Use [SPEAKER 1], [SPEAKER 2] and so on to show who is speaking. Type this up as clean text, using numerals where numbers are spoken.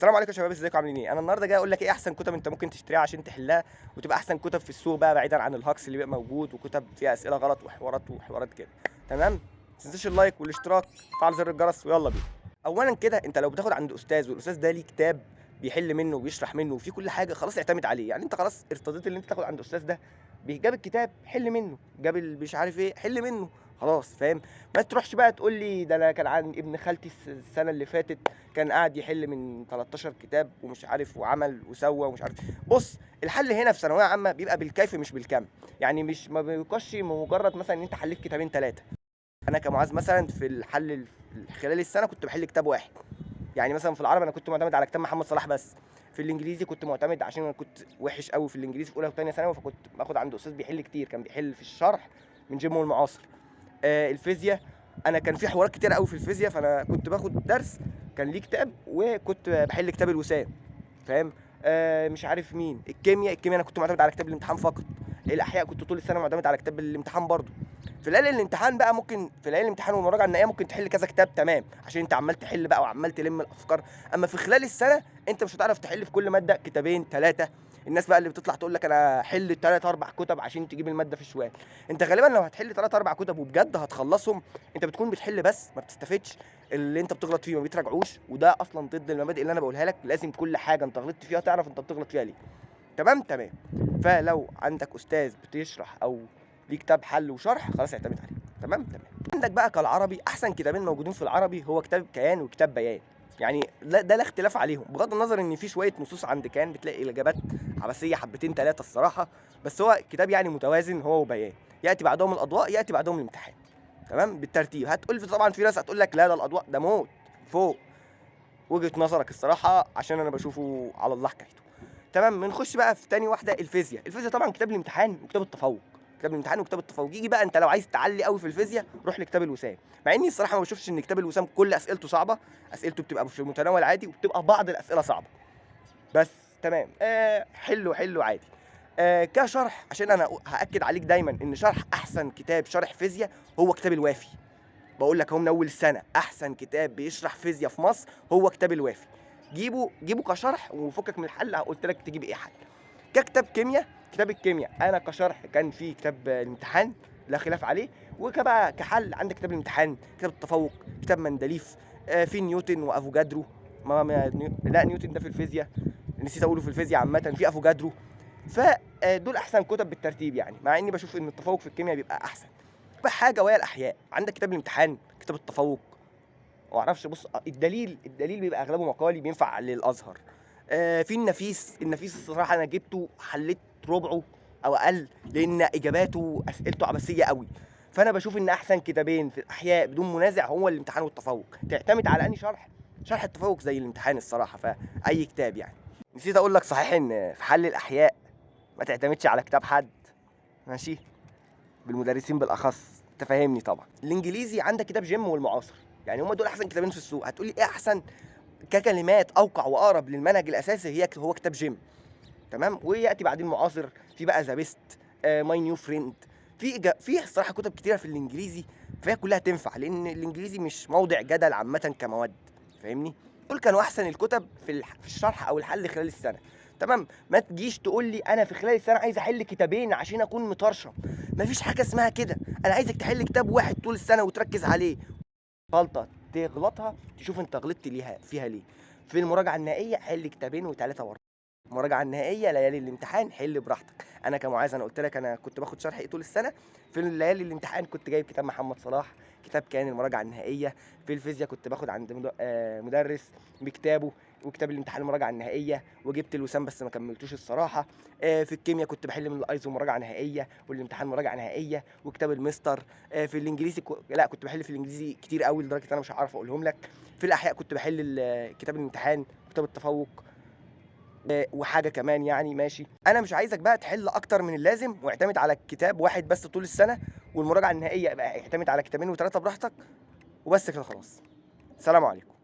[SPEAKER 1] السلام عليكم يا شباب، ازيكم عاملين ايه؟ انا النهارده جاي اقول لك ايه احسن كتب انت ممكن تشتريها عشان تحلها وتبقى احسن كتب في السوق بقى، بعيدا عن الهاكس اللي بيبقى موجود وكتب فيها اسئلة غلط وحوارات وحوارات كده. تمام؟ ما تنساش ال like والاشتراك، فعل زر الجرس، ويلا بينا. اولا كده، انت لو بتاخد عند استاذ والاستاذ ده ليه كتاب بيحل منه وبيشرح منه وفيه كل حاجه، خلاص اعتمد عليه. يعني انت خلاص ارتضيت ان انت تاخد عند الاستاذ ده، جاب الكتاب حل منه، جاب مش عارف ايه حل منه، خلاص فاهم؟ ما تروحش بقى تقول لي ده انا كان عن ابن خالتي السنة اللي فاتت كان قاعد يحل من 13 كتاب ومش عارف وعمل وسوى ومش عارف. بص، الحل هنا في ثانوية عامة بيبقى بالكيف مش بالكم، يعني مش ما بيبقاش مجرد مثلا ان انت حليت كتابين ثلاثة. انا كمعاذ مثلا في الحل خلال السنة كنت بحل كتاب واحد، يعني مثلا في العربي انا كنت معتمد على كتاب محمد صلاح بس، في الانجليزي كنت معتمد عشان انا كنت وحش قوي في الانجليزي في اولى وثانيه ثانوي، فكنت باخد عند استاذ بيحل كتير، كان بيحل في الشرح من جيم والمعاصر. الفيزياء انا كان في حوارات كتير قوي في الفيزياء، فانا كنت باخد درس كان ليه كتاب وكنت بحل كتاب الوسام، فاهم؟ مش عارف مين. الكيمياء انا كنت معتمد على كتاب الامتحان فقط. الاحياء كنت طول السنة معتمد على كتاب الامتحان برضو. في ليالي الامتحان بقى ممكن، في ليالي الامتحان والمراجعه النهائية ممكن تحل كذا كتاب، تمام، عشان انت عمال تحل بقى وعمال تلم الافكار. اما في خلال السنة انت مش هتعرف تحل في كل مادة كتابين ثلاثة. الناس بقى اللي بتطلع تقول لك انا حل 3 4 كتب عشان تجيب المادة في الشوال، انت غالبا لو هتحل 3 4 كتب وبجد هتخلصهم، انت بتكون بتحل بس ما بتستفدش، اللي انت بتغلط فيه ما بيتراجعوش، وده اصلا ضد المبادئ اللي انا بقولها لك. لازم كل حاجة انت غلطت فيها تعرف انت بتغلط فيها ليه. تمام؟ تمام. فلو عندك استاذ بتشرح او ليه كتاب حل وشرح، خلاص اعتمد عليه. تمام؟ تمام. عندك بقى كالعربي احسن كتابين موجودين في العربي هو كتاب كيان وكتاب بيان، يعني لا ده لا اختلاف عليهم، بغض النظر ان في شوية نصوص عند كيان بتلاقي الاجابات عبثية حبتين ثلاثة الصراحة، بس هو كتاب يعني متوازن هو وبيان. ياتي بعدهم الاضواء، ياتي بعدهم الامتحان، تمام؟ بالترتيب. هتقول طبعا في ناس هتقول لك لا ده الاضواء ده موت فوق، وجهه نظرك الصراحة عشان انا بشوفه على الله حكايته. تمام. بنخش بقى في تاني واحدة، الفيزياء. الفيزياء طبعا كتاب الامتحان وكتاب التفوق، كتاب الامتحان وكتاب التفوق. يجي بقى انت لو عايز تعلي قوي في الفيزياء روح لكتاب الوسام، مع اني الصراحة ما بشوفش ان كتاب الوسام كل اسئلته صعبة، اسئلته بتبقى في المتناول عادي وبتبقى بعض الاسئلة صعبة بس. تمام. حلو حلو عادي. كشرح، عشان انا هاكد عليك دايما ان شرح احسن كتاب شرح فيزياء هو كتاب الوافي. بقول لك اهو من اول سنة احسن كتاب بيشرح فيزياء في مصر هو كتاب الوافي. جيبه كشرح وفكك من الحل، قلت لك تجيب ايه حل. ككتاب كيمياء، كتاب الكيمياء انا كشرح كان فيه كتاب الامتحان لا خلاف عليه، وكبقى كحل عندك كتاب الامتحان، كتاب التفوق، كتاب مندليف، في نيوتن وافوجادرو. ما ما نيو... لا نيوتن ده في الفيزياء، نسيت اقوله في الفيزياء عامة في افوجادرو. فدول احسن كتب بالترتيب يعني، مع اني بشوف ان التفوق في الكيمياء بيبقى احسن. بقى حاجة وهي الاحياء، عندك كتاب الامتحان، كتاب التفوق، ما اعرفش. بص، الدليل بيبقى اغلبه مقالي بينفع للازهر. في النفيس، النفيس الصراحة انا جبته حليت ربعه او اقل، لان اجاباته اسئلته عبثية قوي. فانا بشوف ان احسن كتابين في الاحياء بدون منازع هو الامتحان والتفوق. تعتمد على اني شرح التفوق زي الامتحان الصراحة، فاي كتاب يعني. نسيت اقول لك صحيح ان في حل الاحياء ما تعتمدش على كتاب حد، ماشي، بالمدرسين بالاخص، انت فاهمني طبعا. الانجليزي عندك كتاب جيم والمعاصر، يعني هما دول احسن كتابين في السوق. هتقولي ايه احسن ككلمات اوقع واقرب للمنهج الاساسي، هو كتاب جيم، تمام، وياتي بعدين معاصر. في بقى The Best، My New Friend، في الصراحة كتب كتيرة في الانجليزي، فهي كلها تنفع لان الانجليزي مش موضع جدل عامة كمواد، فاهمني؟ دول كانوا احسن الكتب في الشرح او الحل خلال السنة. تمام. ما تجيش تقول لي انا في خلال السنة عايز احل كتابين عشان اكون مطرشم، مفيش حاجة اسمها كده. انا عايزك تحل كتاب واحد طول السنة وتركز عليه. غلطه تغلطها تشوف انت غلطت ليها فيها ليه. في المراجعة النهائية حل كتابين وثلاثة واربعة. المراجعة النهائية ليالي الامتحان حل براحتك. انا كمعاذ انا قلت لك انا كنت باخد شرح ايه طول السنة. في ليالي الامتحان كنت جايب كتاب محمد صلاح، كتاب كان المراجعة النهائية. في الفيزياء كنت باخد عند مدرس بكتابه وكتاب الامتحان المراجعة النهائية، وجبت الوسام بس ما كملتوش الصراحة. في الكيمياء كنت بحل من الايزو مراجعه نهائية والامتحان مراجعه نهائية وكتاب المستر. في الانجليزي لا كنت بحل في الانجليزي كتير قوي لدرجة انا مش عارف اقولهم لك. في الاحياء كنت بحل كتاب الامتحان وكتاب التفوق وحاجه كمان يعني ماشي. انا مش عايزك بقى تحل اكتر من اللازم، واعتمد على كتاب واحد بس طول السنة، والمراجعه النهائية بقى اعتمد على كتابين وثلاثة براحتك، وبس كده خلاص. سلام عليكم.